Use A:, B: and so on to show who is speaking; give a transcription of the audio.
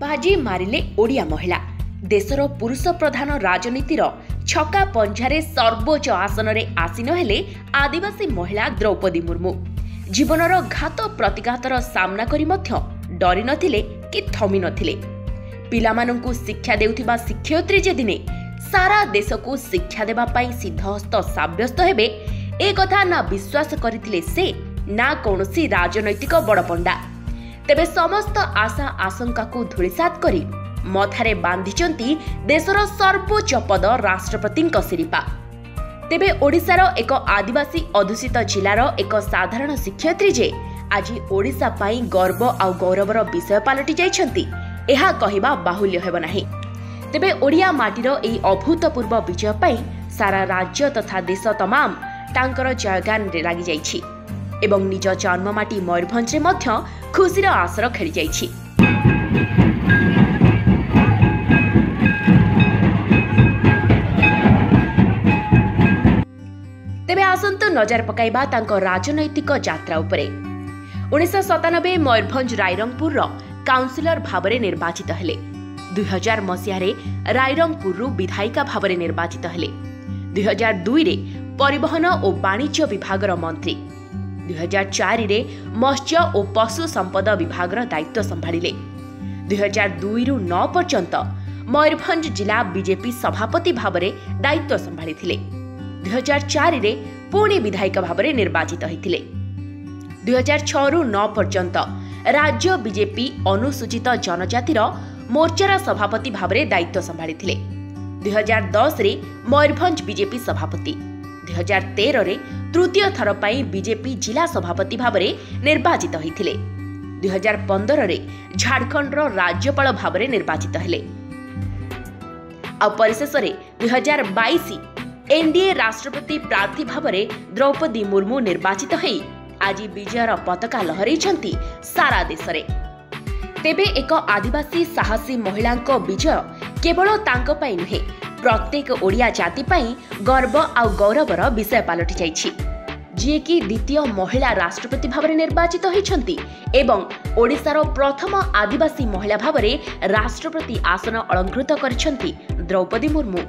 A: ବାଜି ମାରିଲେ ଓଡ଼ିଆ ମହିଳା। ଦେଶର ପୁରୁଷ ପ୍ରଧାନ ରାଜନୀତିର ଛକା ପଞ୍ଝାରେ ସର୍ବୋଚ୍ଚ ଆସନରେ ଆସୀନ ହେଲେ ଆଦିବାସୀ ମହିଳା ଦ୍ରୌପଦୀ ମୁର୍ମୁ। ଜୀବନର ଘାତ ପ୍ରତିଘାତର ସାମ୍ନା କରି ମଧ୍ୟ ଡରି ନଥିଲେ କି ଥମି ନଥିଲେ। ପିଲାମାନଙ୍କୁ ଶିକ୍ଷା ଦେଉଥିବା ଶିକ୍ଷୟିତ୍ରୀ ଯେ ଦିନେ ସାରା ଦେଶକୁ ଶିକ୍ଷା ଦେବା ପାଇଁ ସିଦ୍ଧହସ୍ତ ସାବ୍ୟସ୍ତ ହେବେ, ଏ କଥା ନା ବିଶ୍ୱାସ କରିଥିଲେ ସେ, ନା କୌଣସି ରାଜନୈତିକ ବଡ଼ପଣ୍ଡା। ତେବେ ସମସ୍ତ ଆଶା ଆଶଙ୍କାକୁ ଧୂଳିସାତ କରି ମଥାରେ ବାନ୍ଧିଛନ୍ତି ଦେଶର ସର୍ବୋଚ୍ଚ ପଦ ରାଷ୍ଟ୍ରପତିଙ୍କ ଶିରିପା। ତେବେ ଓଡ଼ିଶାର ଏକ ଆଦିବାସୀ ଅଧ୍ୟୁଷିତ ଜିଲ୍ଲାର ଏକ ସାଧାରଣ ଶିକ୍ଷୟିତ୍ରୀ ଯେ ଆଜି ଓଡ଼ିଶା ପାଇଁ ଗର୍ବ ଆଉ ଗୌରବର ବିଷୟ ପାଲଟି ଯାଇଛନ୍ତି, ଏହା କହିବା ବାହୁଲ୍ୟ ହେବ ନାହିଁ। ତେବେ ଓଡ଼ିଆ ମାଟିର ଏହି ଅଭୂତପୂର୍ବ ବିଜୟ ପାଇଁ ସାରା ରାଜ୍ୟ ତଥା ଦେଶ ତମାମ ତାଙ୍କର ଜୟଗାନରେ ଲାଗିଯାଇଛି ଏବଂ ନିଜ ଜନ୍ମମାଟି ମୟୂରଭଞ୍ଜରେ ମଧ୍ୟ ଖୁସିର ଆସର ଖେଳିଯାଇଛି। ତେବେ ଆସନ୍ତୁ ନଜର ପକାଇବା ତାଙ୍କ ରାଜନୈତିକ ଯାତ୍ରା ଉପରେ। 1997 ମୟୂରଭଞ୍ଜ ରାଇରଙ୍ଗପୁରର କାଉନସିଲର ଭାବରେ ନିର୍ବାଚିତ ହେଲେ। 2000 ମସିହାରେ ରାଇରଙ୍ଗପୁରରୁ ବିଧାୟିକା ଭାବରେ ନିର୍ବାଚିତ ହେଲେ। 2002ରେ ପରିବହନ ଓ ବାଣିଜ୍ୟ ବିଭାଗର ମନ୍ତ୍ରୀ, 2004ରେ ମତ୍ସ୍ୟ ଓ ପଶୁ ସମ୍ପଦ ବିଭାଗର ଦାୟିତ୍ୱ ସମ୍ଭାଳିଲେ। 2002ରୁ 9 ପର୍ଯ୍ୟନ୍ତ ମୟୂରଭଞ୍ଜ ଜିଲ୍ଲା ବିଜେପି ସଭାପତି ଭାବରେ ଦାୟିତ୍ୱ ସମ୍ଭାଳିଥିଲେ। 2004ରେ ପୁଣି ବିଧାୟକ ଭାବରେ ନିର୍ବାଚିତ ହୋଇଥିଲେ। 2006ରୁ 9 ପର୍ଯ୍ୟନ୍ତ ରାଜ୍ୟ ବିଜେପି ଅନୁସୂଚିତ ଜନଜାତିର ମୋର୍ଚ୍ଚାର ସଭାପତି ଭାବରେ ଦାୟିତ୍ୱ ସମ୍ଭାଳିଥିଲେ। 2010ରେ ମୟୂରଭଞ୍ଜ ବିଜେପି ସଭାପତି, 2013ରେ ତୃତୀୟ ଥର ପାଇଁ ବିଜେପି ଜିଲ୍ଲା ସଭାପତି ଭାବରେ ନିର୍ବାଚିତ ହୋଇଥିଲେ। 2015ରେ ଝାଡ଼ଖଣ୍ଡର ରାଜ୍ୟପାଳ ଭାବରେ ନିର୍ବାଚିତ ହେଲେ। ଆଉ ପରିଶେଷରେ 2022 ଏନ୍ଡିଏ ରାଷ୍ଟ୍ରପତି ପ୍ରାର୍ଥୀ ଭାବରେ ଦ୍ରୌପଦୀ ମୁର୍ମୁ ନିର୍ବାଚିତ ହୋଇ ଆଜି ବିଜୟର ପତାକା ଲହରାଇଛନ୍ତି ସାରା ଦେଶରେ। ତେବେ ଏକ ଆଦିବାସୀ ସାହସୀ ମହିଳାଙ୍କ ବିଜୟ କେବଳ ତାଙ୍କ ପାଇଁ ନୁହେଁ, ପ୍ରତ୍ୟେକ ଓଡ଼ିଆ ଜାତି ପାଇଁ ଗର୍ବ ଆଉ ଗୌରବର ବିଷୟ ପାଲଟି ଯାଇଛି। ଯିଏକି ଦ୍ୱିତୀୟ ମହିଳା ରାଷ୍ଟ୍ରପତି ଭାବରେ ନିର୍ବାଚିତ ହୋଇଛନ୍ତି ଏବଂ ଓଡ଼ିଶାର ପ୍ରଥମ ଆଦିବାସୀ ମହିଳା ଭାବରେ ରାଷ୍ଟ୍ରପତି ଆସନ ଅଳଙ୍କୃତ କରିଛନ୍ତି ଦ୍ରୌପଦୀ ମୁର୍ମୁ।